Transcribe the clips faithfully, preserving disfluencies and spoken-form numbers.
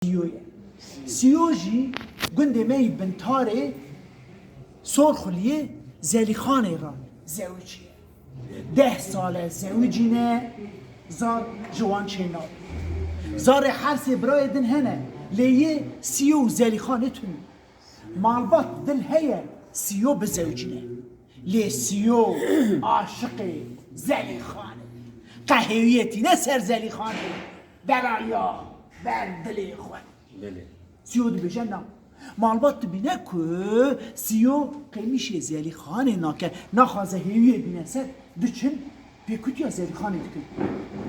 Siyo ye. Siyo jî gundê me yî Bintarê Sorxuliyê Zelîxanê re zewiciye. Deh sal e zewicî ne, zar ji wan çênabe. Zarê her sê birayê din hene, lê yê Siyo û Zelîxanê tune. Malbat dil heye Siyo bizewicîne. Lê Siyo aşiqê Zelîxanê. Qehêwiyê tîne ser Zelîxanê. Deraya ber dilê xwe. Belê. Siyo dibêje na. Malbat dibîne ku Siyo qêmîşê Zelîxanê nake, naxwaze hêwiyê bîne ser, diçin pêkutiya Zelîxanê dikin.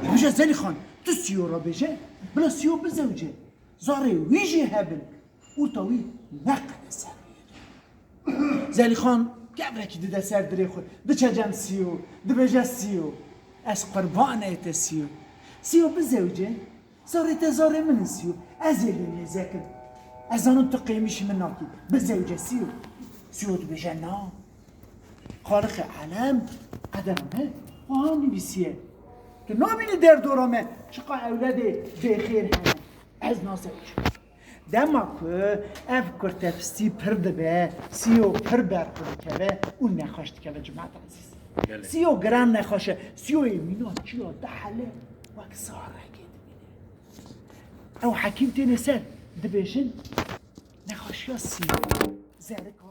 Dibêje Zelîxan, tu Siyo re bêje, bila Siyo bizewce. Zarê wî jî hebin. Û tawî neqede ser rûyê. Zelîxan kevrekî dide ser dilê xwe. Diçe cem Siyo. Dibêje Siyo. Ez qurbanê te Siyo. Siyo bizewce. Zarê te zarê min in Siyo. Ez ê lê nêzekim. Ez zanim tu qêmîşî min nakî. Bizewce Siyo. Siyo dibêje na. Xaliqê elem qedera me wiha nivîsiye. Tu nabînî derdora me çiqa ewledê bêxêr hene. Ez nazewicim. Dema ku ev kurtepistî pir dibe, Siyo pir ber xwe dikeve û nexweş dikeve, cimat ezîz. Belê. Siyo giran nexweş e. Siyoyê mîna çiya dihele wek zarekê dibîne. Ew hekîm têne ser, dibêjin nexweşiya Siyo zerika.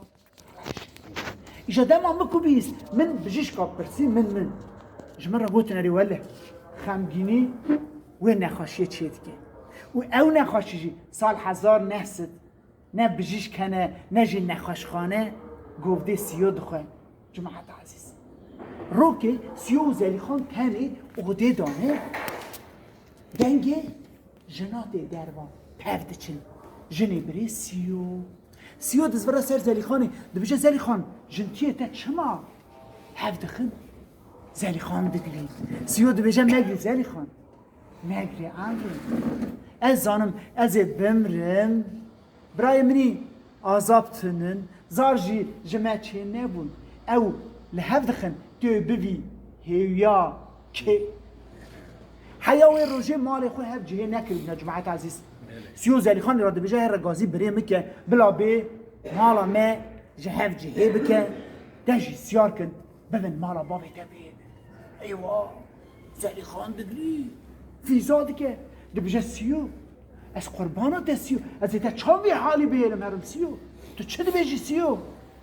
Îja dema min ku bihîst, min bijîşka pirsî, min, min. Ji min re gotin erê wele, xemgînî wê nexweşiyê çê dike. Û ew nexweşî jî sal hezar neh sed ne bijîşk hene, ne jî nexweşxane, govdê Siyo dixwe. Cemaet ezîz. Rokê Siyo û Zelîxan tenê odê dane, dengê jina tê derva tev diçin. Jinê birê Siyo. Siyo dizvira ser Zelîxanê, dibêje, Zelîxan, jintiyê te çima hev dixin? Zelîxan digirî. Siyo dibêje, megirî Zelîxan. Megirî, anrê. Ez zanim, ez ê bimrim. Birayê min î azab tinin, zar jî ji me çê nebûn. Ew li hev dixin, tu bivî hêwiya kê? Heya wê rojê malê xwe hev cihê nekiribûne, cemaet ezîz. Siyo Zelîxanê re dibêje, here gazî birê min ke, bila bê mala me ji hev cihê bike, te jî siyar kin, bibin mala bavê te bihêlin. Eywa! Zelîxan digirî, fîza dike. Dibêje, Siyo, ez qurbana te Siyo. Ez ê te çav vê halî bihêlim herim Siyo. Tu çi dibêjî Siyo?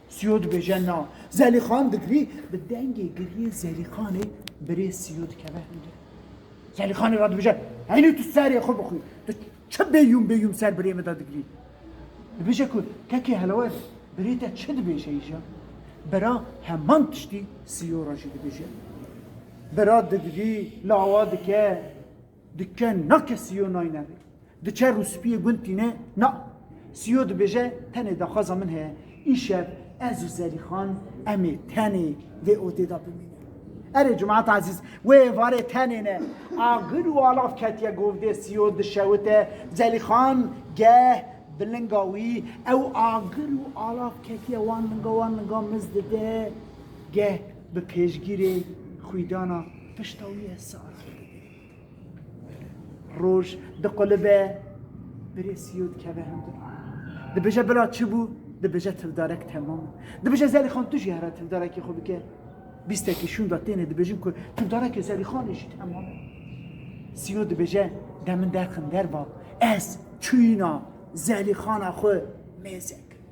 Siyo dibêje, na. Zelîxan digirî, bi dengê giriyê Zelîxanê birê Siyo dikeve hundir. Zelîxanê re dibêje, heynî tu serê xwe bixwî. Tu çi bêyûm bêyûm ser birê min de digirî? Dibêje ku, kekê helewer, birê te çi dibêje îja? Bira heman tiştî Siyo re jî dibêje. Bira digirî, lawa dike, dike nake Siyo nayne rê. Diçe rûspiyê gund tîne, na. Siyo dibêje, tenê daxwaza min heye. Îşev ez û Zelîxan em ê tenê vê odê de bimînin. Erê, cemaet ezîz, wê êvarê tenê ne. Agir û alav ketiye govdê Siyo dişewite. Zelîxan geh bi linga wî, ew agir û alav ketiye wan linga, wan linga miz dide. Geh bi pêşgirê xwîdana pişta wî ye sar. Roj diqulib e, birê Siyo dikeve hundir. Dibêje, bila çi bû? Dibêje, tivdarek temam e. Dibêje, Zelîxan, tu jî here tivdarekê xwe bike. Bîstekî şûnda têne dibêjin ku tivdarekê Zelîxanê jî temam e. Siyo dibêje, de min derxin derva, ez çûyîna Zelîxana xwe mêze kirim.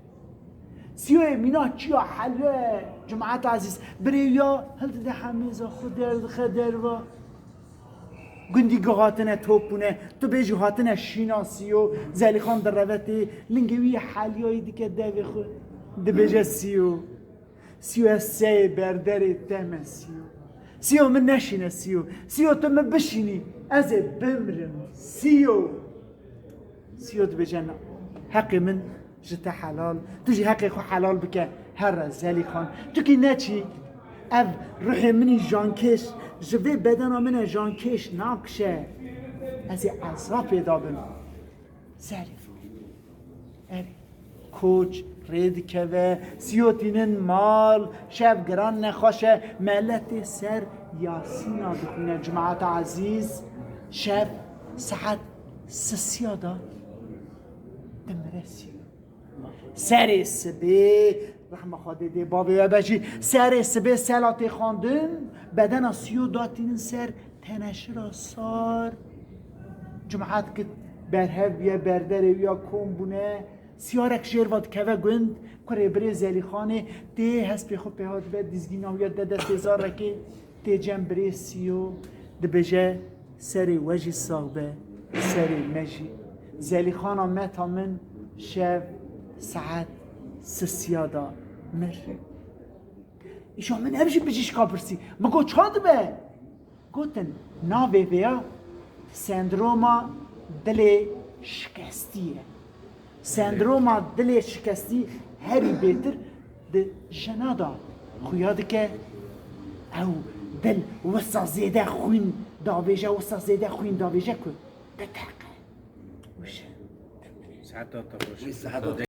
Siyoyê mîna çiya helwe, cemaet ezîz, birê ya hildide hemêza xwe derdixe derva. Gundî gihatine top bûne, tu bêjî hatine şîna Siyo, Zelîxan direve tê, lingê wî yê heliyayî dike devê xwe. Dibêje Siyo. Siyo ez seyê berderê te me Siyo. Siyo min neşîne Siyo. Siyo tu min bişînî, ez ê bimrim Siyo. Siyo dibêje na. Heqê min ji te helal. Tu jî heqê xwe helal bike. Here Zelîxan. Tu kî neçî. Ev ruhê min î jankêş. Ji vê bedena min e jankêş nakişe. Ez ê ezabê da bim. Zelîxan. Ev koç rê dikeve. Siyo tînin mal. Şev giran nexweş e. Meletê ser Yasîna dixwîne. Cemaeta ezîz. Şev saet sisiya da. Dimire Siyo. Serê sibê, rehma Xwedê dê bavê we be jî, serê sibê sela tê xwendin, bedena Siyo datînin ser teneşira sar. Cumat kit berhev bûye, berderê wî ya kom bûne. Siyarek jêr ve dikeve gund, kurê birê Zelîxanê tê hespê xwe pê hat be, dizgîna wî ya de destê zarekê, tê cem birê Siyo, dibêje: Serê we jî sax be, serê me jî. Zelîxana meta min şev saet sisiya da mir. Îşa min ev jî bijîşka pirsî. Min got: Ça dibe? Gotin: Navê vêya sendroma dilê şikestî ye. Sendroma dilê şikestî herî bêtir di jina de xuya dike. Ew dil wisa zêde xwîn davêje, wisa zêde xwîn davêje ku diteqe. Wişe. Seheta te xweş. Wî seheta te